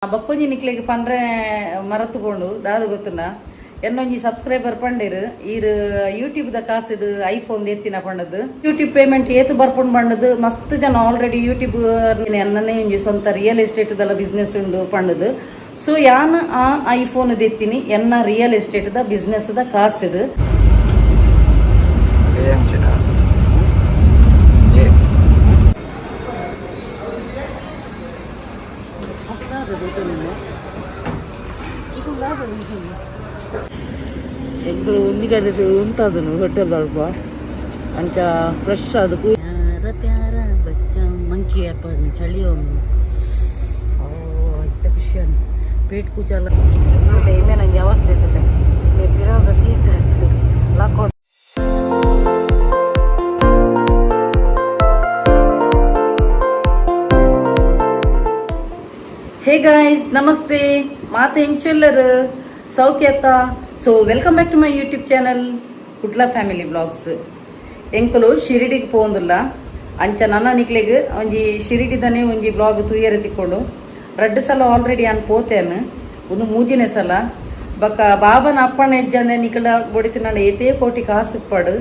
ಬಕ್ಕೊಂಜಿ ನಿಕ್ಲೆಗ್ ಪಂಡ್ರೆ ಮರತ್ ಪೋಂಡು ದಾದ ಗೊತ್ತುಂಡ ಎನ್ನೊಂಜಿ ಸಬ್ಸ್ಕ್ರೈಬರ್ ಪಂಡೆರ್ ಈರ್ ಯೂಟ್ಯೂಬ್ ದ ಕಾಸುಡು ಐಫೋನ್ ಎತ್ತಿನ ಪಂಡದು ಯೂಟ್ಯೂಬ್ ಪೇಮೆಂಟ್ ಏತ್ ಬರ್ಪುಂಡು ಪಂಡದು ಮಸ್ತ್ ಜನ ಆಲ್ರೆಡಿ ಯೂಟ್ಯೂಬ್ ಎನ್ನನೇ ಒಂಜಿ ಸ್ವಂತ ರಿಯಲ್ ಎಸ್ಟೇಟ್ ದಲ ಬಿಸ್ನೆಸ್ ಉಂಡು ಪಂಡದು. ಸೊ ಯಾನ್ ಆ ಐಫೋನ್ ದೆತ್ತಿನಿ ಎನ್ನ ರಿಯಲ್ ಎಸ್ಟೇಟ್ ದ ಬಿಸ್ನೆಸ್ ದ ಕಾಸುಡು. ಎಂಚಿನ ಏ ಎಂಕುಲು ಒಂಜಿ ಉಂತಾದನು ಹೋಟೆಲ್ ಅಲ್ಪ ಅಂಚ ಫ್ರೆಶ್ ಅದು ಪ್ಯಾರ ಪ್ಯಾರ ಬಚ್ಚ ಮಂಕಿ ಆಪಡ್ ಚಳಿ ಒಂದು. ಓ ಇತ್ತ ಖುಷಿ ಉಂಟು ಪೇಟ್ ಕೂಚಲ್ಲ ಇಮೆ ನಂಗೆ ಅವಸ್ಥೆ ಇರ್ತದೆ ಪಿರೋದ ಸೀಟ್ ಲಾಕೋ. ಹೇ ಗಾಯ್ಸ್, ನಮಸ್ತೆ. ಮಾತೆ ಎಂಚೆಲ್ಲರು ಸೌಖ್ಯತ? So welcome back to my YouTube channel Kudla family blogs. ಎಂಕುಲು ಶಿರಿಡಿಗೆ ಪೋಂದುಲ್ಲ. ಅಂಚ ನನ್ನ ನಿಕ್ಲೆಗ್ ಒಂಜಿ ಶಿರಿಡಿದನೆ ಒಂಜಿ ಬ್ಲಾಗ್ ತೂಯರೆ ತಿಕ್ಕೊಂಡು. ರಡ್ಡು ಸಲ ಆಲ್ರೆಡಿ ಯಾನ್ ಪೋತೇನು, ಒಂದು ಮೂಜಿನೇ ಸಲ. ಬೊಕ್ಕ ಬಾಬನ ಅಪ್ಪಣ ಹೆಜ್ಜಂದೆ ನಿಕಲ ಬೊಡಿತಿನ ಏತೇ ಕೋಟಿ ಕಾಸು ಪಡು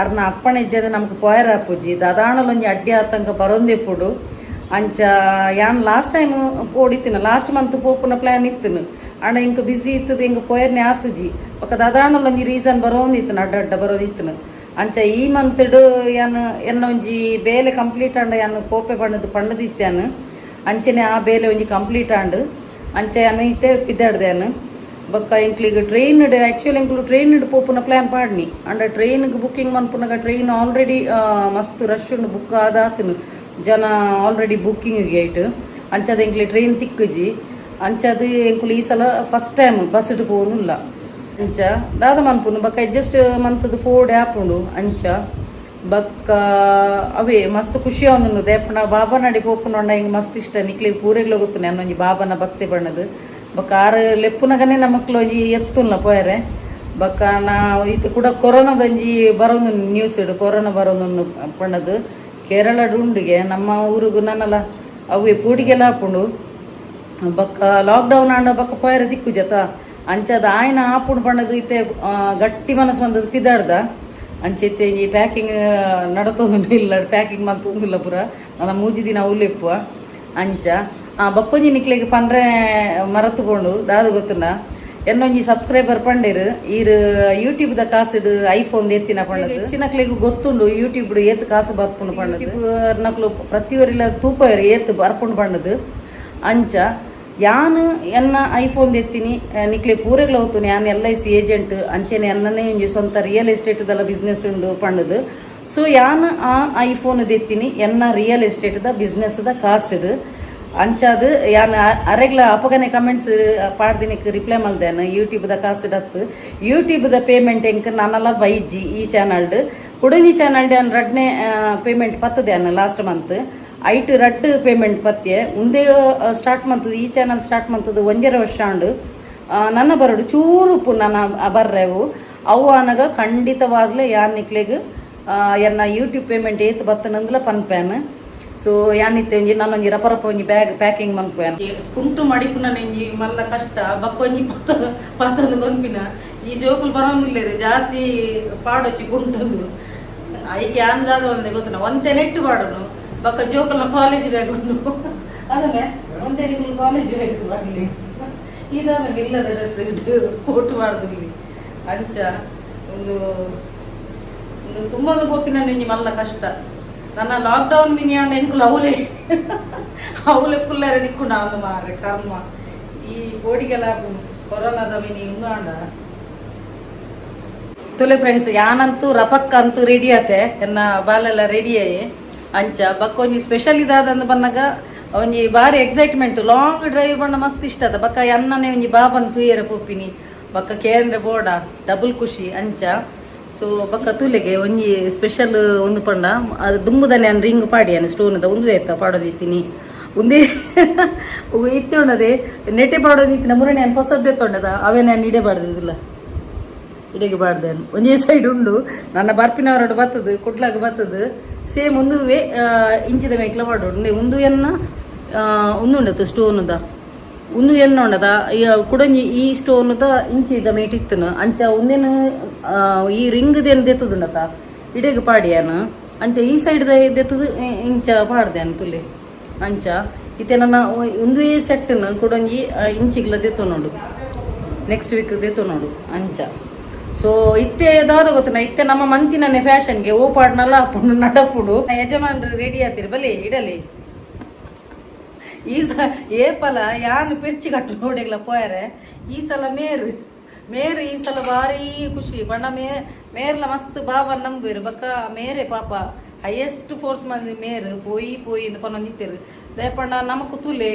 ಅರ್ನ ಅಪ್ಪಣ ಹೆಜ್ಜಂದೆ ನಮ್ಗೆ ಪೋಯರ ಆಪುಜಿ. ದಾದಾಣಲೊಂಜಿ ಅಡ್ಡಿ ಆತಂಕ ಬರೊಂದೆಪ್ಪುಡು. ಅಂಚ ಯಾನ್ ಲಾಸ್ಟ್ ಟೈಮ್ ಪೋಡಿತ್ತಿನ ಲಾಸ್ಟ್ ಮಂತ್ ಪೋಪುನ ಪ್ಲಾನ್ ಇತ್ತನು. ಆಂಡ ಇಂಕ ಬಿಸಿ ಇತ್ತದ, ಇಂಕ ಪೋಯರ್ನೆ ಆತುಜಿ. ಬೊಕ್ಕ ದಾದಾಣಲೊಂಜಿ ರೀಸನ್ ಬರೋಂದಿತ್ತನು, ಅಡ್ಡ ಅಡ್ಡ ಬರೋದಿತ್ತನು. ಅಂಚ ಈ ಮಂತ್ಡ್ ಯಾನ್ ಎನ್ನ ಒಂಜಿ ಬೇಲೆ ಕಂಪ್ಲೀಟ್ ಆಂಡ ಯಾನ್ ಪೋಪೆ ಪಂಡದು ಪಂಡದಿತ್ತ್ಯಾನ್. ಅಂಚನೆ ಆ ಬೇಲೆ ಒಂಜಿ ಕಂಪ್ಲೀಟ್ ಆಂಡ್. ಅಂಚ ಯಾನ್ ಇತ್ತೆ ಪಿದಾಡ್ದೆ. ಬೊಕ್ಕ ಎಂಕ್ಲಿಗ್ ಟ್ರೈನ್, ಆಕ್ಚುಲಿ ಎಂಕ್ಲು ಟ್ರೈನ್ ಪೋಪುನ ಪ್ಲಾನ್ ಪಾಡ್ನಿ. ಅಂಡ ಟ್ರೈನ್ಗೆ ಬುಕ್ಕಿಂಗ್ ಮನ್ಪುನಗ ಟ್ರೈನ್ ಆಲ್ರೆಡಿ ಮಸ್ತ್ ರಶ್ ಉಂಡು, ಬುಕ್ ಆದಾತನು, ಜನ ಆಲ್ರೆಡಿ ಬುಕ್ಕಿಂಗ್ ಐಟ್. ಅಂಚದ ಎಂಕ್ಲಿ ಟ್ರೈನ್ ತಿಕ್ಕುಜಿ. ಅಂಚದ ಎಂಕುಲು ಈ ಸಲ ಫಸ್ಟ್ ಟೈಮ್ ಬಸ್ ಪೋವೊಂದುಲ್ಲ. ಅಂಚ ದಾದ ಮನ್ಪುನು, ಬೊಕ್ಕ ಅಡ್ಜಸ್ಟ್ ಮಂತದ್ದು ಪೋಡೆ ಆಪುಂಡು. ಅಂಚ ಬೊಕ್ಕ ಅವೇ ಮಸ್ತ್ ಖುಷಿ ಆವೊಂದುಂಡು. ದೇಪಣ ಬಾಬಾನಡಿ ಪೋಪುನೊಂಡ ಹಿಂಗೆ ಮಸ್ತ್ ಇಷ್ಟ. ನಿಕ್ಲೆಗ್ ಪೂರೆಗ್ಲ ಗೊತ್ತು ಒಂಜಿ ಬಾಬನ ಭಕ್ತಿ ಬಣ್ಣದು. ಬೊಕ್ಕ ಆರು ಲೆಪ್ಪುನಗನೆ ನಮಕ್ಲು ಒಂಜಿ ಎತ್ತುಲ್ಲ ಪೋಯರೆ. ಬೊಕ್ಕ ನಾ ಇತ್ತೆ ಕೂಡ ಕೊರೋನಾದೊಂಜಿ ಬರೋದು ನ್ಯೂಸ್ ಇಡು, ಕೊರೋನಾ ಬರೋದು ಪಂಡದು ಕೇರಳಡ್ ಉಂಡುಗೆ. ನಮ್ಮ ಊರುಗು ನನ್ನಲ ಅವೇ ಪೂಡಿಗೆಲ್ಲ ಆಪುಂಡು. ಬೊಕ್ಕ ಲಾಕ್ಡೌನ್ ಆಂಡ ಬೊಕ್ಕ ಪೋಯರೆ ದಿಕ್ಕು ಜತ. ಅಂಚದ ಆಯ್ನ ಆಪುಂಡು ಪಂಡದು ಇತ್ತೆ ಗಟ್ಟಿ ಮನಸ್ಸು ಬಂದದ್ದು ಪಿದಾಡ್ದ. ಅಂಚ ಇತ್ತೆ ಈ ಪ್ಯಾಕಿಂಗ್ ನಡತೊಂದು ಇಲ್ಲ, ಪ್ಯಾಕಿಂಗ್ ಮಂತೊಂದುಲ್ಲ ಪೂರ. ನನ್ನ ಮೂಜಿ ದಿನ ಅವ್ಲು ಅಂಚ ಬಕ್ಕೊಂಜಿ ನಿಕ್ಲೆಗ್ ಪಂಡ್ರೆ ಮರತ್ ಪೋಂಡು ದಾದ ಗೊತ್ತುಂಡ ಎನ್ನೊಂಜಿ ಸಬ್ಸ್ಕ್ರೈಬರ್ ಪಂಡೆರ್ ಈರ್ ಯೂಟ್ಯೂಬ್ ದ ಕಾಸುಡು ಐಫೋನ್ ಎತ್ತಿನ ಪಂಡದು. ಹೆಚ್ಚಿನಕ್ಲೆಗ್ ಗೊತ್ತುಂಡು ಯೂಟ್ಯೂಬ್ ಏತ್ ಕಾಸು ಬರ್ಪುಂಡು ಪಂಡದು. ನಕ್ಲು ಪ್ರತಿಯೊರಿಲ ತೂಪೆರ್ ಏತ್ ಬರ್ಪುಂಡು ಪಂಡದು. ಅಂಚ ಯಾನ್ ಎನ್ನ ಐಫೋನ್ ದೆತ್ತಿನಿ ನಿಕ್ಲೆ ಪೂರೆಗ್ಲ ಹೊತ್ತುನಿ. ಯಾನ್ ಎಲ್ I C agent. ಅಂಚೆನೆ ಎನ್ನನೇ ಒಂಜಿ ಸ್ವಂತ ರಿಯಲ್ ಎಸ್ಟೇಟ್ ದಲ ಬಿಸ್ನೆಸ್ ಉಂಡು ಪಂಡದು. ಸೊ ಯಾನ್ ಆ ಐಫೋನ್ ದೆತ್ತಿನಿ ಎನ್ನ ರಿಯಲ್ ಎಸ್ಟೇಟ್ ದ ಬಿಸ್ನೆಸ್ ದ ಕಾಸುಡು. ಅಂಚಾದ್ ಯಾನ್ ಅರೆಗ್ಲ ಅಪಗನೆ ಕಮೆಂಟ್ಸ್ ಪಾಡ್ದಿನಕ್ಕೆ ರಿಪ್ಲೈ ಮಲ್ದೇನು, ಯೂಟ್ಯೂಬ್ ದ ಕಾಸುಡತ್ತು. ಯೂಟ್ಯೂಬ್ ದ ಪೇಮೆಂಟ್ ಎಂಕ್ ನಾನಲ ಬೈಜಿ. ಈ ಚಾನಲ್ಡ್ ಕುಡೊಂಜಿ ಚಾನಲ್ಡ್ ಯಾನ್ ರಡ್ನೆ ಪೇಮೆಂಟ್ ಪತ್ತದೆ. ಯಾನ್ ಲಾಸ್ಟ್ ಮಂತ್ ಐಟ್ ರಡ್ಡ್ ಪೇಮೆಂಟ್ ಪತ್ಯೆ. ಉಂದೇ ಸ್ಟಾರ್ಟ್ ಮಂತದ್ದು, ಈ ಚಾನಲ್ ಸ್ಟಾರ್ಟ್ ಮಂತದ್ದು 1.5 ವರ್ಷ ಆಂಡು. ನನ್ನ ಬರಡು ಚೂರು ಉಪ್ಪು ನನ್ನ ಬರ್ರೆವು. ಅವು ಆನಗ ಖಂಡಿತವಾಗ್ಲೇ ಯಾನ್ ನಿಕ್ಲೆಗ್ ಎನ್ನ ಯೂಟ್ಯೂಬ್ ಪೇಮೆಂಟ್ ಏತ್ ಬತ್ತನಂದ್ಲ ಪನ್ಪೇನ್. ಸೊ ಯಾನಿತ್ತೆ ಒಂಜಿ ನಾನೊಂಜಿ ರಪ ರಪ ಒಂಜಿ ಬ್ಯಾಗ್ ಪ್ಯಾಕಿಂಗ್ ಮನ್ಪುವೇನ್. ಕುಂಟು ಮಡಿಪುನ ಒಂಜಿ ಮಲ್ಲ ಕಷ್ಟ. ಬಕ್ಕೊಂಜಿ ಪತ್ತ ಪತ್ತೊಂದು ಕೊನ್ಪಿನ ಈ ಜೋಕುಲು ಬರೋಂದಿಲ್ಲೇರು, ಜಾಸ್ತಿ ಪಾಡೊಚ್ಚಿ ಕುಂಟೊಂದು. ಐಕೆ ಅಂದಾದ ಒಂದೇ ಗೊತ್ತುನ ಒಂತೆ ನೆಟ್ಟು ಪಾಡುನು. ಬೊಕ್ಕ ಜೋಕುಲ್ನ ಕಾಲೇಜ್ ಬ್ಯಾಗ್ ಉಂಡು ಅದನ್ನೇ ಒಂತೆ ನಿಕ್ಲು ಕಾಲೇಜ್ ಬ್ಯಾಗ್ ಬರ್ಲಿ. ಇದಾದ ಇಲ್ಲದ ಡ್ರೆಸ್ ಕೋಟು ಮಾಡುದು. ಅಂಚ ಒಂದು ಒಂದು ತುಂಬದ ಪೋಪಿನ ಒಂಜಿ ಮಲ್ಲ ಕಷ್ಟ. ನನ್ನ ಲಾಕ್ಡೌನ್ ಮಿನಿ ಆಂಡ ಎಂಕುಲು ಅವಲೇ ಅವಲೇ ಪುಲ್ಲರೆ ದಿಕ್ಕುಂಡ ಅಂದು ಮಾರ್ರೆ ಕರ್ಮ. ಈ ಕೋಡಿಗೆಲ್ಲ ಕೊರೋನಾದ ಮಿನಿ ಉಂದು ಆಂಡ. ತುಲೆ ಫ್ರೆಂಡ್ಸ್, ಯಾನಂತೂ ರಪಕ್ಕ ಅಂತೂ ರೆಡಿ ಆತೆ, ಎನ್ನ ಬಾಲೆಲ್ಲ ರೆಡಿ ಆಯಿ. ಅಂಚ ಬಕ್ಕ ಒಂಜಿ ಸ್ಪೆಷಲ್ ಇದಾದಂದು ಬನ್ನಗ ಒಂಜಿ ಬಾರಿ ಎಕ್ಸೈಟ್ಮೆಂಟ್. ಲಾಂಗ್ ಡ್ರೈವ್ ಬಣ್ಣ ಮಸ್ತ್ ಇಷ್ಟ ಅದ. ಬಕ್ಕ ಎನ್ನನೆ ಒಂಜಿ ಬಾಬನ್ ತೂಯರೆ ಪೋಪಿನಿ, ಬಕ್ಕ ಕೇಂದ್ರ ಬೋಡ ಡಬಲ್ ಖುಷಿ. ಅಂಚ ಸೊ ಬಕ್ಕ ತೂಲೆಗೆ ಒಂಜಿ ಸ್ಪೆಷಲ್ ಒಂದು ಪಂಡ ಅದು ದುಂಬುದನೆ ರಿಂಗ್ ಪಾಡಿಯಾನೆ ಸ್ಟೋನ್ದ ಒಂದು ಏತ ಪಾಡೋದಿತ್ತೀನಿ. ಒಂದೇ ಇತ್ತೆ ಉಂಡದೆ ನೆಟೆ ಪಾಡೋದಿತ್ತಿನ ಮುರಣಿ ಹೊಸದ್ದೇ ತೊಂಡದ. ಅವೇ ನಾನು ಇಡೆ ಬಾಡ್ದಿಲ್ಲ, ಇಡೆಗೆ ಬಾಡ್ದೆ. ಒಂಜೇ ಸೈಡ್ ಉಂಡು. ನನ್ನ ಬರ್ಪಿನವರಡು ಬತ್ತದು, ಕುಡ್ಲಾಗ ಬತ್ತದು. ಸೇಮ್ ಒಂದುವೆ ಇಂಚಿದ ಮೇಕ್ಲ ಪಾಡೋಡು. ಉಂದು ಎನ್ನ ಒಂದು ಉಂಡತ್ತು ಸ್ಟೋನ್ದ. ಉಂದು ಎನ್ನೊಂಡದ ಕುಡೊಂಜಿ ಈ ಸ್ಟೋನ್ದ ಇಂಚಿದ ಮೇಟ್ ಇತ್ತನು ಅಂಚ ಒಂದೇನು ಈ ರಿಂಗ್ ದೇನ್ ದೆತ್ತದುಂಡತ ಇಡೆಗ್ ಪಾಡಿಯಾನ ಅಂಚ ಈ ಸೈಡ್ ದೆತ್ತದು ಇಂಚ ಪಾಡ್ದೆ ತುಲೆ ಅಂಚ ಇತ್ತೆ ನನ್ನ ಉಂದುವೇ ಸೆಟ್ನು ಕುಡೊಂಜಿ ಇಂಚಿಗ್ಲ ದೆತ್ತು ನೆಕ್ಸ್ಟ್ ವೀಕ್ ದೆತ್ತು ನೋಡು ಅಂಚ. ಸೊ ಇತ್ತೆ ದಾದ ಗೊತ್ತನ ಇತ್ತೆ ನಮ್ಮ ಮಂತಿನನೆ ಫ್ಯಾಷನ್ಗೆ ಓ ಪಾಡ್ನಲ್ಲ ಅಪ್ಪುಂಡು ನಡಪುಡು ಯಜಮಾನ್ರು ರೆಡಿ ಆತಿರ್ ಬಲಿ ಇಡಲಿ. ಈ ಸ ಏಪಲ ಯಾನ್ ಪೆರ್ಚಿ ಕಟ್ಟು ನೋಡಿಗ್ಲ ಪೋಯರೆ. ಈ ಸಲ ಮೇರು ಮೇರು ಈ ಸಲ ಭಾರಿ ಖುಷಿ ಪಂಡ ಮೇ ಮೇರ್ಲ ಮಸ್ತ್ ಬಾಬಾ ನಂಬುವೆರ್. ಬೊಕ್ಕ ಮೇರೆ ಪಾಪ ಹೈಯೆಸ್ಟ್ ಫೋರ್ಸ್ ಮಂದಿ ಮೇರು ಪೋಯಿ ಪೋಯಿ ಇಂದ್ ಪನೊಂದಿತ್ತೆರ್. ದಾಯೆ ಪಂಡ ನಮಕ್ ತೂಲೆ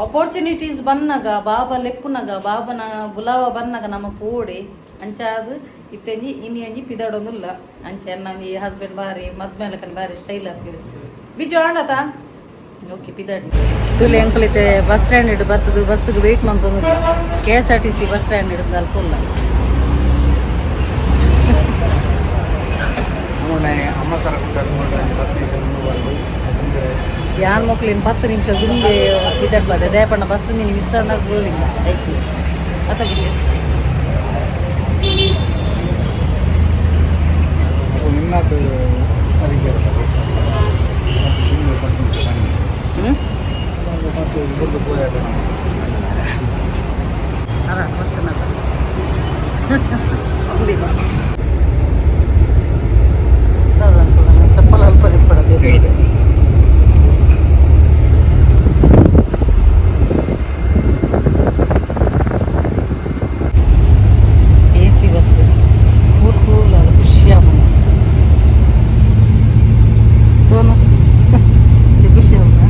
ಅಪರ್ಚುನಿಟೀಸ್ ಬನ್ನಗ ಬಾಬಾ ಲೆಪ್ಪುನಗ ಬಾಬನ ಬುಲಾವ ಬನ್ನಗ ನಮ ಪೋಡೆ. ಅಂಚಾದ್ ಇತ್ತೆಂಜಿ ಇನಿ ಒಂಜಿ ಪಿದಾಡೊಂದುಲ್ಲ. ಅಂಚ ಎನ್ನ ಒಂಜಿ ಹಸ್ಬೆಂಡ್ ಬಾರಿ ಮದ್ಮೆಲಕನ್ ಬಾರಿ ಸ್ಟೈಲ್ ಆತಿರು ಬಿಜು ಆಂಡತ. ಓಕೆ ಪಿದಾಡಿ ತೂಲೆ ಎಂಕುಲು ಇತ್ತೆ ಬಸ್ ಸ್ಟ್ಯಾಂಡ್ ಇಡು ಬತ್ತದು ಬಸ್ಸಿಗೆ ವೆಯ್ಟ್ ಮಂತೊಂದುಲ್ಲ. KSRTC bus stand ಹಿಡಿದು ಅಲ್ಪ ಉಲ್ಲ. ಯಾನ್ ಮೊಕ್ಲಿನ್ 10 ನಿಮಿಷ ದುಂಬೆ ಪಿದಾಡ್ಬಾದೆ. ದೇಪಣ್ಣ bus mini miss ಅಣ್ಣ ಗೋವಿಂದ ಐತಿ ಅತ್ತ ಬಿಜು. ನಿನ್ನಾತು ಸರಿಗೆ. ಹ್ಮ್. ಮತ್ತು ದುಡ್ಡು ಪೋಯಾಟ. ಅಲ್ಲ ಗೊತ್ತನಲ್ಲ. ಚಪ್ಪಲ್ ಅಲ್ಪ ಇಪ್ಪಡದೆ. A C bus cool cool ಅದು ಖುಷಿ ಆಪುಂಡು. ಸೋನು ಇದು ಖುಷಿ ಆಪುಂಡ,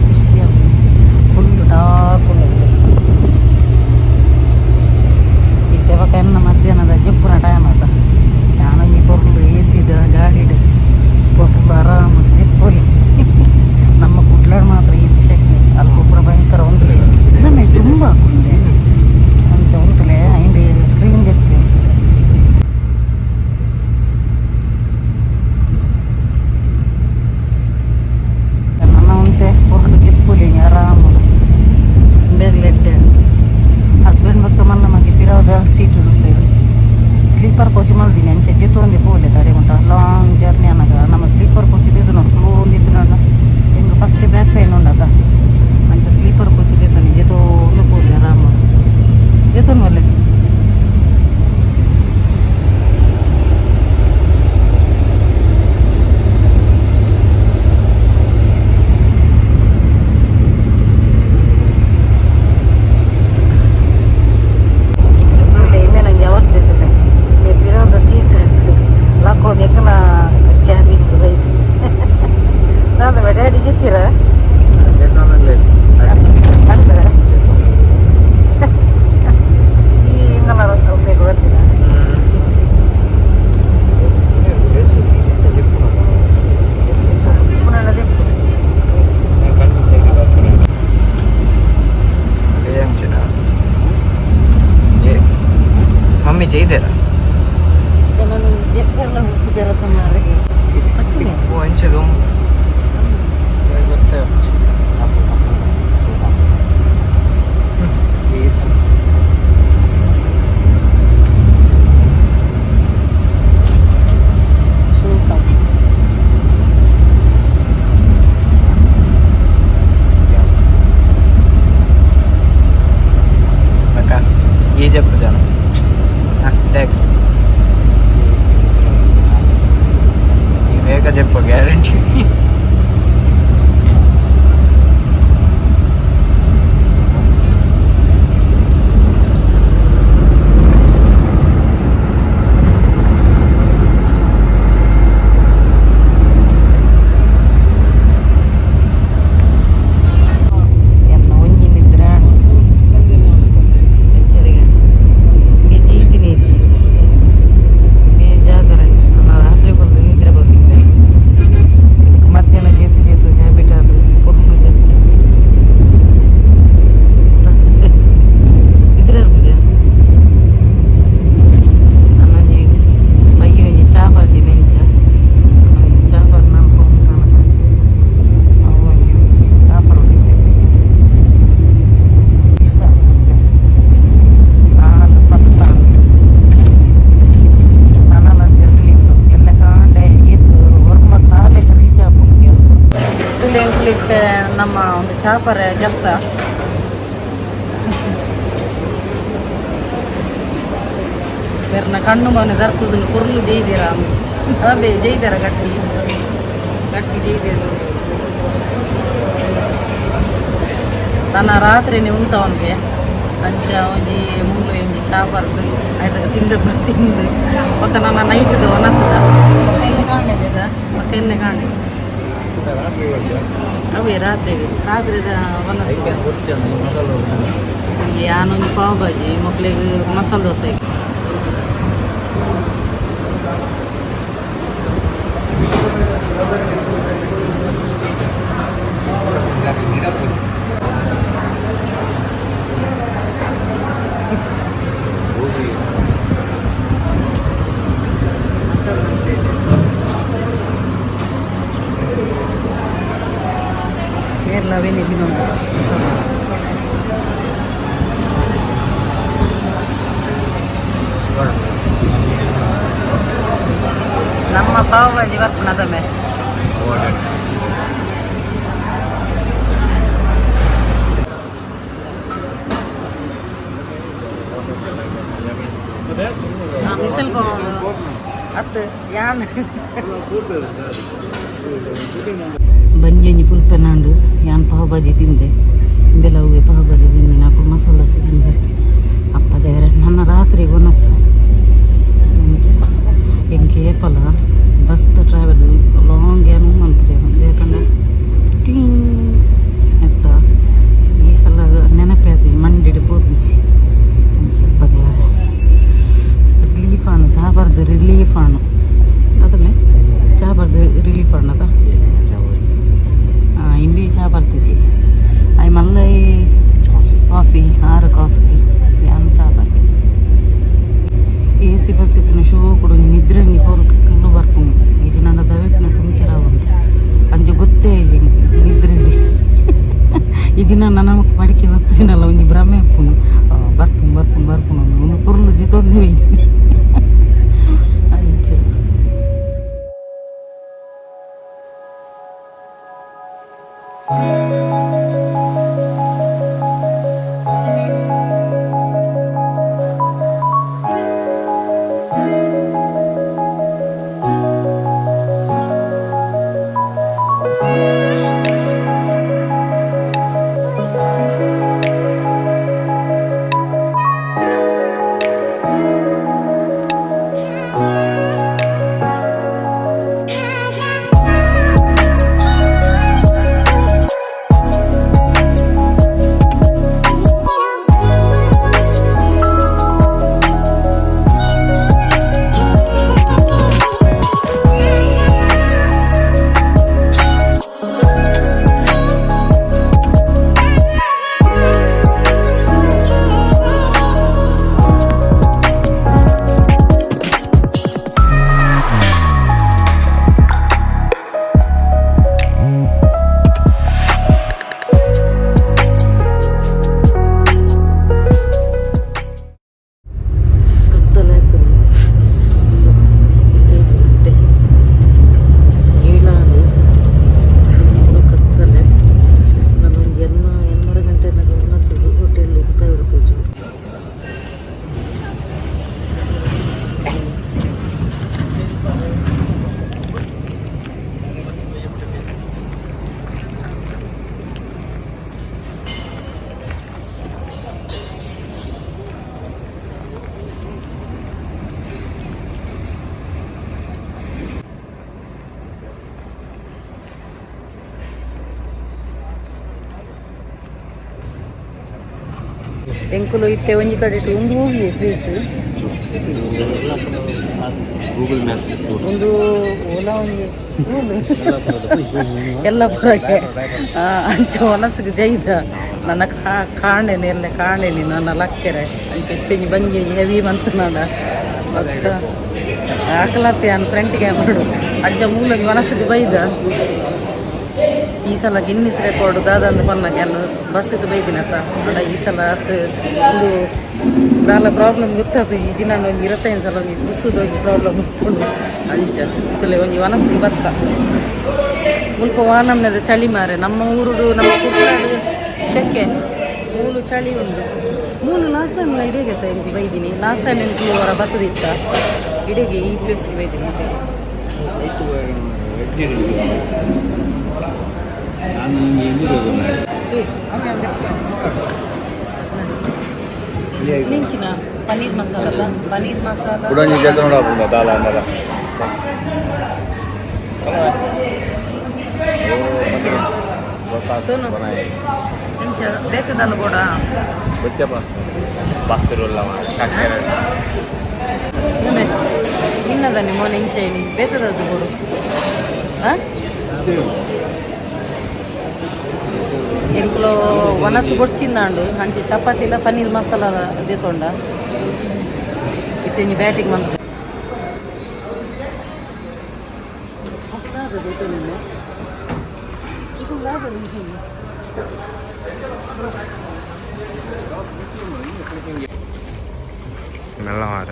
ಖುಷಿ ಆಪುಂಡು. ಫುಲ್ ಡಾರ್ಕ್ ಉಂಡು. ಇತ್ತೆ ಬೊಕ ಎನ್ನ ಮಧ್ಯಾಹ್ನದ ಜೆಪ್ಪುನ ಟೈಮ್ ಆತ. ಯಾನ ಈ ಪೊರ್ಲು ಎ ಸಿಡ್ ಗಾಳಿಡ್ ಪೊರ್ಲು ಆರಾಮ ಜೆಪ್ಪೊಲಿ. ನಮ್ಮ ಕುಡ್ಲಾಡ್ ಮಾತ್ರ ಈ ಶೆಕೆ ಅಲ್ಪ ಪೂರ ಭಯಂಕರ ಉಂತುಲೆ ನಮ್ಮ ತುಂಬ ಹಾಕುಂಡೆ ಅಂಚ ಉಂತುಲೆ ಐಂಡೆ ಸ್ಕ್ರೀನ್ ದೆತ್ತಿ ಉಂತುಲೆ. ನನ್ನ ಉಂತೆ ಪೊರ್ಲು ಜೆಪ್ಪುಲಿ ಆರಾಮ ಬೇಗ ಎಡ್ಡೆ. ಹಸ್ಬೆಂಡ್ ಬೊಕ್ಕ ಮಲ್ಲ ಮಗೆ ಪಿರವುದ ಸೀಟ್ ಉಲ್ಲೆರ್. ಸ್ಲೀಪರ್ ಕೋಚ್ ಮಲ್ದಿನಿ. ಅಂಚೆ ಜೆತ್ತೊಂದೆ ಪೋಲೆ ತಡೆ ಮುಟ ಲಾಂಗ್ ಜರ್ನಿ ಅನಗ ನಮ್ಮ ಸ್ಲೀಪರ್ ಕೋಚ್ ಇದ್ದು ನೋಡು ಕುಲೋಂದಿತ್ತು ನೋಡು. ಎಂಕ್ first back pain ಉಂಡತ. ಅಂಚ ಸ್ಲೀಪರ್ ಕೋಚ್ ದೆತ್ತೊನಿ ಜೆತ್ತೊಂದು ಪೋಲೆ ಆರಾಮ ಜೆತ್ತೊನು ಮಲ್ಲೆ. ಇಮೇನೊಂಜಿ ಅವಸ್ಥೆ ಇತ್ತಲೆ ಮೇ ಪಿರವುದ ಸೀಟ್ ಲಕ್ಕೋದು ಎಂಕಲ ಕ್ಯಾಬಿನ್ ಬೈದು ದಾದ. ಡ್ಯಾಡಿ ಜೆತ್ತೀರಾ? ಅಂತ ಈ ಇಂಗಲ ಉಪಯೋಗ ಬರ್ತೀರಾ? ಪುನಃ. ಮಮ್ಮಿ ചെയ്തേരാ. ನಾನು ಜೆಪ್ಪೆಲ್ಲ ಉಪ್ಪು ಜರತ ಮಾರೆ. ಉಪ್ಪು ಹಂಚದು ಗೊತ್ತೇ. ಸೂಪರ್. ಅಕ್ಕ ಈ ಜಪ್ಪು ಜನ ದೇख ಈ ಬೇಗ ಜಪ್ಪು ಗ್ಯಾರಂಟಿ. ಎನ್ನ ಒಂಜಿ ನಿದ್ರೆ ಎಚ್ಚರಿಗೆ ಜೀತಿನಿ ಹೆಚ್ಚಿ ಬೇಜಾಗರ. ನನ್ನ ರಾತ್ರಿ ಬಂದು ನಿದ್ರೆ ಬರ್ಲಿಲ್ಲ. ಚಾಪರ ಜಪ್ತ ಬೇರ್ನ ಕಣ್ಣು ಮನೆ ದರ್ತದನ್ನು ಕುರ್ಲು ಜೈದಿರ ಅದೇ ಜೈದರ ಗಟ್ಟಿ ಗಟ್ಟಿ ಜೈದಿರು ತನ್ನ ರಾತ್ರಿನೇ ಉಂಟವನಿಗೆ ಅಂಚ ಒಂಜಿ ಮೂಲು ಒಂಜಿ ಚಾ ಪರ್ದು ಆಯ್ತಾಗ ತಿಂದು ತಿಂದು ಪಕ್ಕ ನನ್ನ ನೈಟ್ದು ಒನಸದ ಪಕ್ಕ ಎಲ್ಲ ಕಾಣೆ ಬೇಗ ಪಕ್ಕ ಎಲ್ಲ ಕಾಣೆ ಅವೇ ರಾತ್ರಿ ರಾತ್ರಿದ ಒನಸು ಯಾನೊಂಜಿ ಪಾವ್ ಭಾಜಿ ಮಕ್ಳಿಗೆ ಮಸಾಲೆ ದೋಸೆ. ಮಸಾಲೆ ದೋಸೆ ಇದೆ. ಕೇರಳವೇ ತಿನ್ನೋದು. ನಮ್ಮ ಪಾವ್ ಭಾಜಿ ಬರ್ಪುನದಮೆ. ಮಿಸಲ್ ಪಾವ್ ಅತ್ತು ಯಾನ್ ಬಂಜಿ ಒಂಜಿ ಪುಲ್ಪೆನಾಂಡು ಯಾನ್ ಪಾವ್ ಭಾಜಿ ತಿಂದೆ. ಇಂಬೆಲ್ಲ ಹೋಗಿ ಪಾವ್ ಭಾಜಿ ತಿಂದೆ. ನಾಲ್ಕು ಮಸಾಲೆ ದೋಸೆ ತಿಂದೆ. ಅಪ್ಪ ದೇವರ, ನನ್ನ ರಾತ್ರಿ ಒನಸ್ ಅಂಚ ಎಂಕ್ ಏಪಲ bus travel long ಏನು ಮನ್ಪುಜೆ. ಯಾಕಂದ್ರೆ ಟೀ ಎತ್ತ ಈ ಸಲ ನೆನಪೇ ಆತಿಜಿ, ಮಂಡಿಡ್ ಪೋತುಜಿ. ಅಂಚ ಅಪ್ಪ ದೇವರೇ, ರಿಲೀಫ್ ಆಣು ಚಾ ಬರ್ದು ರಿಲೀಫ್ ಆಣು ಅದನ್ನೇ ಚಾ ಬರ್ದು ರಿಲೀಫ್ ಆಣದ ಇಂಡಿ ಚಾ ಬರ್ತಿಜಿ. I ಮಲ್ಲ ಕಾಫಿ ಆರು ಕಾಫಿ ಯಾನು ಚಾ ಬರ್ಪೆ. A C bus ಇತ್ತಿನ ಶೋ ಕೊಡು ನಿದ್ರೆ ಒಂಜಿ ಪೊರ್ಲು ಬರ್ಪುಂಡು. ಈ ಜನ ದವೆಪಿನ ಕುಂತೆರ ಉಂಡು ಅಂಚ ಗೊತ್ತೇ ಇಜ್ಜಿ ನಿದ್ರೆ. ಈ ದಿನ ನಮಕ್ ಪಡಿಕೆ ಬತ್ತಿನಲ್ಲ ಒಂಜಿ ಭ್ರಮೆ ಉಪ್ಪುಂಡು. ಬರ್ಪುಂಡು ಬರ್ಪುಂಡು ಬರ್ಪುಂಡು ಒಂದು ಪೊರ್ಲು ಜಿತೊಂದೇ ಅಂಚ. ಕತ್ತಲಾಯ್ತು. ಏಳಾಂಡು, ಫುಲ್ಲು ಕತ್ತಲೆ. ನಾನೊಂದು ಎನ್ನ ಎನ್ನರ ಗಂಟೆ ಒಣಸುದು ಹೋಟೆಲ್ ಹೋಗ್ತಾ ಇರ್ಬೋದು. ಎಂಕುಲು ಇತ್ತೆ ಒಂಜಿ ಕಡೆಟ್ ಒಂದು ಹೋಗಿ place. Google maps. ಒಂದು ಓಲಾ ಒಂಜಿ ಎಲ್ಲ ಪುರಗೆ ಅಂಚ ಒನಸ್ಗೆ ಜೈದ ನನ್ನ ಕಾಣೆನೆ ಎಲ್ಲ ಕಾಣೆನೆ ನನ್ನ ಲಕ್ಕೆರೆ. ಅಂಚ ಇತ್ತೆಂಜಿ ಬಂಜಿ ಹೆವಿ ಮಂತ್ ನಾಡ ಹಾಕಲತ್ತೆ ನಾನು ಫ್ರಂಟಿಗೆ ಮಾಡು ಅಜ್ಜ ಮೂಲಗಿ ಮನಸ್ಸಿಗೆ ಬೈದ. ಈ ಸಲ ಗಿನ್ನಿಸ್ ರೆಕಾರ್ಡ್ ದಾದಂದು ಪನ್ನಾಗ ನಾನು ಬಸ್ಸಿಗೆ ಬೈದಿನಪ್ಪ. ಅಡ ಈ ಸಲ ಅದು ಒಂದು ದಾಲ ಪ್ರಾಬ್ಲಮ್ ಗೊತ್ತಾತು. ಈ ದಿನ ಒಂಜಿ 25 ಸಲ ಒಂಜಿ ಸುಸುದು ಒಂಜಿ ಪ್ರಾಬ್ಲಮ್ ಉಂಟು. ಅಂಚ ತುಲೆ ಒಂಜಿ ಮನಸ್ಸಿಗೆ ಬತ್ತ. ಮುಲ್ಪ ವಾನಮ್ನದ ಚಳಿ ಮಾರೆ ನಮ್ಮ ಊರುಡು ನಮ್ಮ ಕುಡ್ಲಾಡು ಶೆಕೆ ಮೂಲು ಚಳಿ ಉಂಡು. ಮೂಲು ಲಾಸ್ಟ್ ಟೈಮ್ ಇಡೀಗೆ ಎಂಕ್ ಬೈದಿನಿ. ಲಾಸ್ಟ್ ಟೈಮ್ ಎಂಕ್ ಅವರ ಬತ್ತದಿತ್ತ ಇಡೀಗೆ ಈ ಪ್ಲೇಸ್ಗೆ ಬೈದಿನಿ. ನಿಂಚಿನ ಪನ್ನೀರ್ ಮಸಾಲ ಅಲ್ಲ, ಪನ್ನೀರ್ ಮಸಾಲ. ಕುಡಂಜಿ ಜಗ ನೋಡಾಪುಂಡ ದಾಲ ಅಂದಲ. ಸೋನು. ಎಂಚ ಬೇಕದಲ್ಲ ಬೋಡ. ಬಚ್ಚಪ್ಪ ಬಸ್ಸಿರುಲ್ಲ ಕಕ್ಕರೆ. ನಿನ್ನದನ್ನಿ ಮೋನೆ ಇಂಚೈನಿ ಬೇತದದ್ದು ಬೋಡು. ಹಾಂ, ಎಂಕುಲು ಒಣಸು ಬೊಡ್ಚಿಂದಾಂಡು ಅಂಚೆ ಚಪಾತಿ ಇಲ್ಲ ಪನ್ನೀರ್ ಮಸಾಲ ದೇತೊಂಡ ಇತ್ತೆಂಜಿ ಬ್ಯಾಟಿಂಗ್ ಮಂತ್ ಮೆಲ್ಲ ಮಾರ.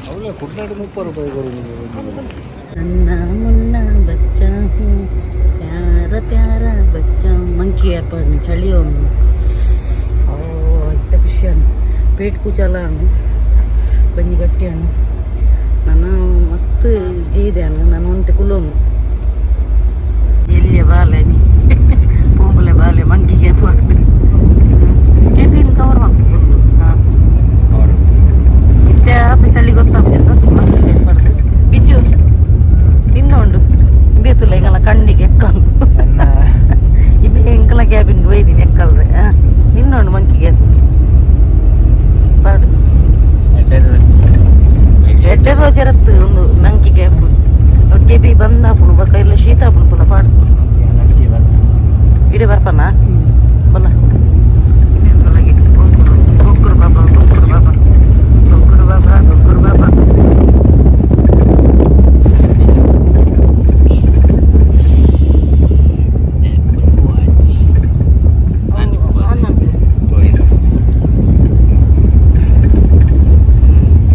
ಅವಳೆ ಕುಡ್ಲಾಡಿ 30 ರೂಪಾಯಿ ಕೊಡು. नन्ना मुन्ना बच्चा हूँ, प्यारा प्यारा बच्चा. ಮಂಕಿ ಅಪ್ಪ ಚಳಿ ಅವನು. ಓ ಇತ್ತ ಖುಷಿ ಅಣ್ಣ. ಪೇಟ್ ಕೂಚಲ ಅಣ್ಣ, ಬಂಜಿ ಗಟ್ಟಿ ಅಣ್ಣ. ನಾನು ಮಸ್ತ್ ಜೀದೆ ಅಣ್ಣ. ನಾನು ಒಂಟೆ ಕುಲೋನು ಎಲ್ಲಿಯ ಬಾಲೆ ನೀ ಪೂಂಬಲೆ ಬಾಲೆ ಮಂಕಿಗೆ ಪಾಡ್ದು ಕೆಪಿನ ಕವರ್ ಮಾಡ್ತು. ಹಾಂ, ಇತ್ತೆ ಆತ ಚಳಿ ಗೊತ್ತಾಗ್ತದೆ. ಮಂಕಿಗೆ ಪಾಡ್ದು ಬಿಚ್ಚು ನಿನ್ನ ಉಂಡು ಬೇತುಲ್ಲ ಎಂಗಲ ಕಣ್ಣಿಗೆ ಎಕ್ಕಲು. ಇಬ್ಬೆ ಎಂಕಲ ಕ್ಯಾಬಿನ್ ಒಯ್ದಿನಿ ಎಕ್ಕಲ್ರೆ. ನಿನ್ನ ಉಂಡು ಮಂಕಿಗೆ ಪಾಡು. ಎಡ್ಡೆ ರೋಜರತ್ತು ಒಂದು ಮಂಕಿ ಕ್ಯಾಪ್ ಕೆಪಿ ಬಂದಾಪುಣು ಬೊಕ ಇಲ್ಲ ಶೀತ ಆಪುಣು ಪುನ ಪಾಡು. ಇಡೀ ಬರ್ಪನ ಬಲ್ಲ. ಗೊಕ್ಕುರು ಬಾಬಾ, ಗೊಕ್ಕುರು ಬಾಬಾ, ಗೊಕ್ಕುರು ಬಾಬಾ, ಗೊಕ್ಕುರು ಬಾಬಾ.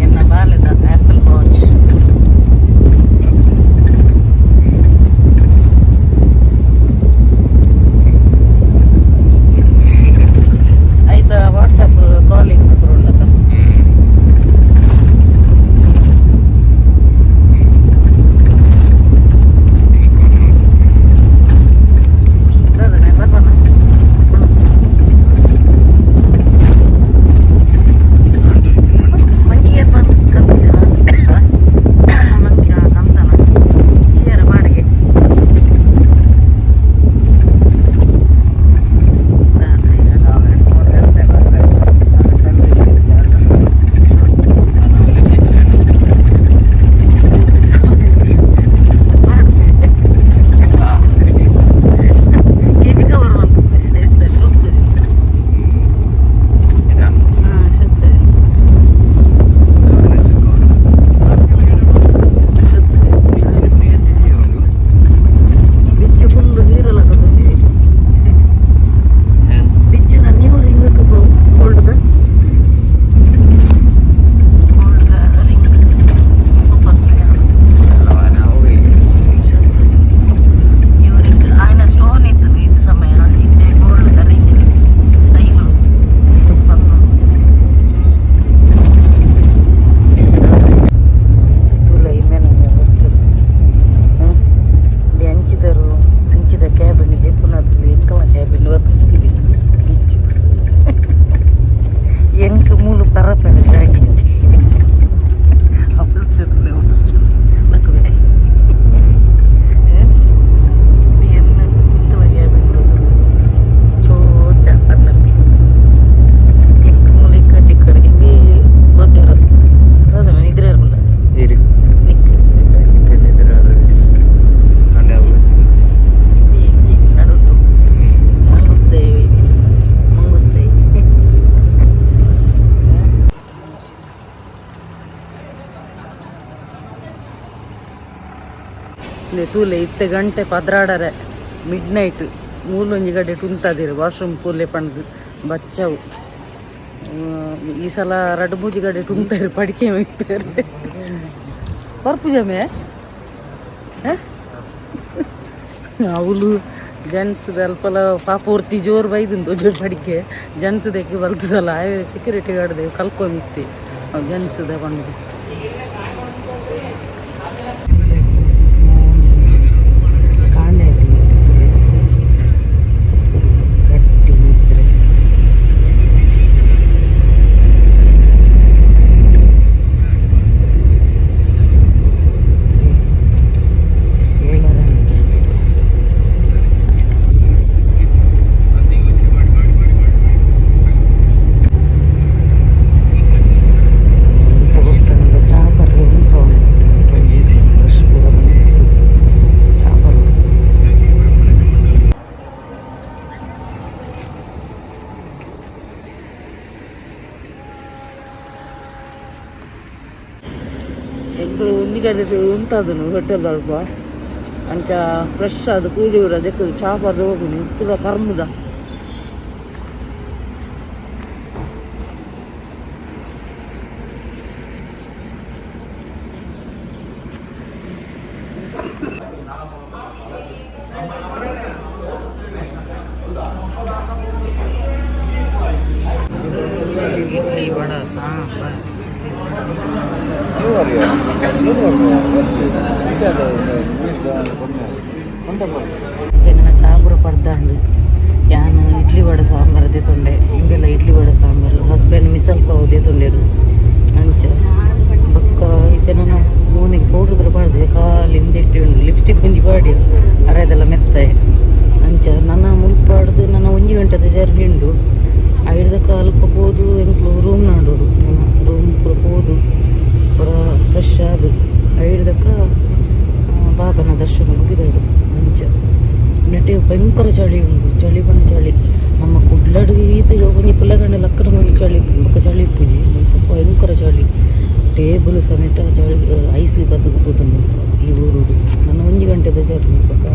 ಎನ್ನ ಬಾಲೆದ ಆಪಲ್ ವಾಚ್. ಆಯ್ತಾ, ವಾಟ್ಸಪ್ ಕಾಲಿಂಗ್ ಬರುಂಡತ. ಬರ್ಬಣ್ಣ. ಮಂಕಿಗೆ ಬಂದು ಕಂತ ಮಂಕಿ ಕಂತನ ಈಯರ ಬಾಡಿಗೆ. ಕೆಬಿ ಕವರ್ ಬಂತು. ಹಾಂ, ಶಕ್ತಿ. ಬಿಚ್ಚು ಫುಲ್ ನೀರೆಲ್ಲ ತಗೊಂಡಿ. ಬಿಚ್ಚಿನ ನೀವು ring gold gold ring. ಇವು ರಿಂಗ್ ఆయన ಸ್ಟೋನ್ ಇತ್ತು ಇದು ಸಮಯ ಇತ್ತೆ gold ring style ಬಂದು ತುಲ ಇಮ್ಮೆನ ಮಸ್ತ್ ಅಂಚಿದರು ಅಂಚಿದ ಕ್ಯಾಬಿನ್ ಜೆಪ್ಪುನದಲ್ಲಿ ಎಂಕಲ ಕ್ಯಾಬಿನ್ ವರ್ತಿದೆ. ಬಿಚ್ಚು ಎಂಕ್ ಮೂಲು ಪರಪೆನ ಜಾಗಿಂಚಿ ಅವಸ್ಥೆ ತುಲೆ ಅವಸ್ಥೆ ಲಕ್ಕವೆ ಎನ್ನ ಇಂತಲ ಕ್ಯಾಬಿನ್ ಚೋಚ ಅన్నಪ್ಪಿ ಎಂಕ್ ಮೂಲು ಇಕ್ಕ ಟಿಕ್ಕಡೆ ಇಂಬಿ ಗೋಚಾರ ದಾದ ಇದ್ರೆ ಇರ್ಬಲ್ಲ. ಇರು. ನಿಕ್. ನಡುಟು ಮಂಗುಸ್ತೇವೆ ಮಂಗುಸ್ತೇವೆ. ತೂಲೆ ಇತ್ತೆ ಗಂಟೆ 12ರೆ ಮಿಡ್ ನೈಟ್. ಮೂಲೊಂಜಿ ಗಡೆ ಟುಂತಾದಿರು ವಾಶ್ರೂಮ್ ಕೂಲೆ ಪಂಡ್ದು ಬಚ್ಚವು. ಈ ಸಲ ರಡ್ಡು ಮೂಜಿ ಗಡೆ ಟುಂತಾರೆ ಪಡಿಕೆ ಇತ್ತಾರೆ. ಬರ್ಪುಜಮೆ ಅವಳು ಜೆಂಟ್ಸ್ ಅಲ್ಪಲ ಪಾಪ ಒರ್ತಿ ಜೋರು ಬೈದುಂಡು ಜೋರು ಬಡಿಕೆ ಜೆಂಟ್ಸ್ ದಕ್ಕೆ ಬಲ್ತದಲ್ಲ ಆಯ್ ಸೆಕ್ಯೂರಿಟಿ ಗಾರ್ಡ್ ದೇವ್ ಕಲ್ಕೊಂಡಿತ್ತಿ ಜೆಂಟ್ಸ್ the ಪಂಡು ಕಾಂಡೆ ಗಟ್ಟಿ ನಿದ್ರೆ. ಏಳರ ಗಂಟೆ. ಎಂತ ಗೊತ್ತನಗ ಚಾ ಬರ್ರೆ ಉಂಟು ಒಂಜಿ ಬಸ್ ಪೂರ ಬಂದಿತ್ತು ಚಾ ಬರ್ರೆ. ಎಂಕುಲು ಒಂಜಿ ಉಂಟದನು ಹೋಟೆಲ್ ಅಲ್ಪ ಅಂಚ ಫ್ರೆಶ್ ಅದು ಕೂಲಿ ಅದಕ್ಕೆ ಚಾ ಪರ್ದು ಹೋಗುನು ಉಪ್ಪುದ ಕರ್ಮುದ. ಇಡ್ಲಿ ವಡ ಸಾಂಬಾರ್. ಎಂಗನ ಚಾಪುರ ಪರ್ದಾಂಡು. ಯಾನ್ ಇಡ್ಲಿ ವಡ ಸಾಂಬಾರ್ ತೊಂಡೆ, ಇಂದೆಲ್ಲ ಇಡ್ಲಿ ವಡ ಸಾಂಬಾರು. ಹಸ್ಬೆಂಡ್ ಮಿಸಲ್ ಪಾವ್ ತೊಂಡೆರು. ಅಂಚ ಬೊಕ್ಕ ಇತ್ತೆ ನನ್ನ ಮೋನೆಗ್ ಪೌಡ್ರ್ ಪೂರ ಪಾಡ್ದೆ, ಖಾಲಿ ಇಂದೆಟ್ಟಿ ಉಂಡು. ಲಿಪ್ಸ್ಟಿಕ್ ಒಂಜಿ ಪಾಡಿ ಅರೆದೆಲ್ಲ ಮೆತ್ತಾಯ. ಅಂಚ ನನ್ನ ಮುಲ್ಪಾಡ್ದು ನನ್ನ 1 ಗಂಟೆದ ಜರ್ನಿ ಉಂಡು. ಐಡ್ದಕ್ಕ ಅಲ್ಪ ಪೋದು ಎಂಕ್ಲು ರೂಮ್ ನಾಡೋಡು. ನನ್ನ ರೂಮ್ ಪೂರ ಪೋದು ಪೂರ ಫ್ರೆಶ್ ಆದ್ ಐಡ್ದಕ್ಕ ಬಾಬನ ದರ್ಶನ ಮುಗಿದಡು. ಅಂಚ ನೆಟೆ ಭಯಂಕರ ಚಳಿ ಉಂಟು, ಚಳಿ ಪಂಡ ಚಳಿ. ನಮ್ಮ ಕುಡ್ಲಡ್ ಈತ ಒಂಜಿ ಪುಲ್ಲಗಂಡ ಲಕ್ಕನ ಒಂಜಿ ಚಳಿ ಬೊಕ್ಕ ಚಳಿ ಇಪ್ಪುಜಿ. ಮುಲ್ಪ ಭಯಂಕರ ಚಳಿ. ಟೇಬಲ್ ಸಮೇತ ಚಳಿ ಐಸ್ ಬತ್ತದ ಕೂತುಂಡು ಈ ಊರುಡು. ನನ್ನ 1 ಗಂಟೆದ ಜರ್ನಿ ಬೊಕ್ಕ.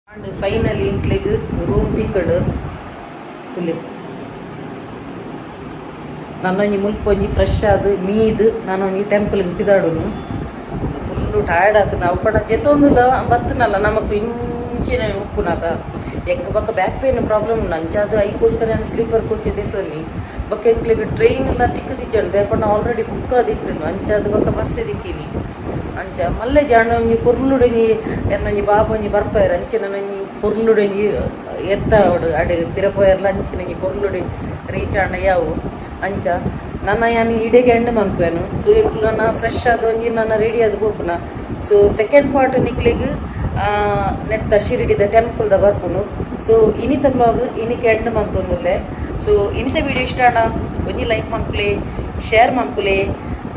ಅಂಡ್ ಫೈನಲಿ ಎಂಕ್ಲೆಗ್ ರೂಮ್ ತಿಕ್ಕಡು ತುಲೆ. ನನ್ನೊಂಜಿ ಮುಲ್ಪ ಒಂಜಿ ಫ್ರೆಶ್ ಆದ್ ಮೀದ್ ನಾನೊಂಜಿ ಟೆಂಪಲ್ಗೆ ಪಿದಾಡುನು. ಫುಲ್ಲು ಟಯರ್ಡ್ ಆತು. ನಾವು ಪಡ ಜೆತೊಂದುಲ ಬತ್ತನಲ್ಲ, ನಮಕ್ ಇಂಚಿನ ಉಪ್ಪುನಾತ ಎಂಕ್ ಬೊಕ್ಕ ಬ್ಯಾಕ್ ಪೇನ್ ಪ್ರಾಬ್ಲಮ್ ಉಂಡು. ಅಂಚಾದ್ ಐಕೋಸ್ಕರ ನಾನು ಸ್ಲೀಪರ್ ಕೋಚ್ ದೆತ್ತೊನ್ನಿ. ಬೊಕ್ಕ ಎಂಕ್ಲೆಗ್ ಟ್ರೈನ್ ಎಲ್ಲ ತಿಕ್ಕದಿಜ್ಜಂಡ್, ದಾಯೆ ಆಲ್ರೆಡಿ ಬುಕ್ ಆದಿತ್ತು. ಅಂಚಾದ್ ಬೊಕ್ಕ ಬಸ್ ದಿಕ್ಕಿನಿ. ಅಂಚ ಮಲ್ಲೆ ಜಾಣ ಒಂಜಿ ಪೊರ್ಲುಡೊಂಜಿ ಎನ್ನೊಂಜಿ ಬಾಬ ಒಂಜಿ ಬರ್ಪೇರ್. ಅಂಚಿನ ಒಂಜಿ ಪೊರ್ಲುಡೊಂಜಿ ಎತ್ತಾವಡು ಅಡೆ ಪಿರ ಪೋಯರ್ಲ. ಅಂಚಿನ ಒಂಜಿ ಪೊರ್ಲುಡು ರೀಚ್ ಆಂಡ ಯಾವು. ಅಂಚ ನನ್ನ ಯಾನ್ ಇಡೆಗೆ ಎಂಡ್ ಮನ್ಪುವೆನು. ಸೊ ಎಂಕುಲು ನನ್ನ ಫ್ರೆಶ್ ಆದ್ ಒಂಜಿ ನನ್ನ ರೆಡಿ ಆದ್ ಪೋಪುನ. ಸೊ ಸೆಕೆಂಡ್ ಪಾರ್ಟ್ ನಿಕ್ಲೆಗ್ ನೆತ್ತ ಶಿರಡಿದ ಟೆಂಪಲ್ದ ಬರ್ಪುನು. ಸೊ ಇನಿತ ವ್ಲಾಗ್ ಇನಿಕ್ ಎಂಡ್ ಮಂತೊಂದುಲ್ಲೆ. ಸೊ ಇನಿತ ವಿಡಿಯೋ ಇಷ್ಟ ಆಂಡ ಒಂಜಿ ಲೈಕ್ ಮನ್ಪುಲೆ, ಶೇರ್ ಮನ್ಪುಲೆ,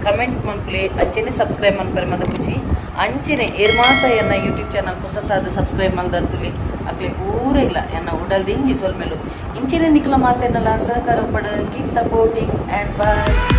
ಕಮೆಂಟ್ ಮನ್ಪುಲೆ, ಅಂಚೆನೆ ಸಬ್ಸ್ಕ್ರೈಬ್ ಮನ್ಪರೆ ಮದಪುಜಿ. ಅಂಚೆನೆ ಏರ್ ಮಾತ ಎನ್ನ ಯೂಟ್ಯೂಬ್ ಚಾನಲ್ ಪೊಸತಾದ್ ಸಬ್ಸ್ಕ್ರೈಬ್ ಮಲ್ದರ್ತುಲಿ, ಅಕ್ಲೆ ಪೂರೆಗ್ಲ ಎನ್ನ ಉಡಲ್ ದಿಂಜಿ ಸೊಲ್ಮೆಲು. ಇಂಚೆನೆ ನಿಕ್ಲ ಮಾತೆರ್ನಲ ಸಹಕಾರ ಉಪ್ಪಡ್. Keep supporting and boy.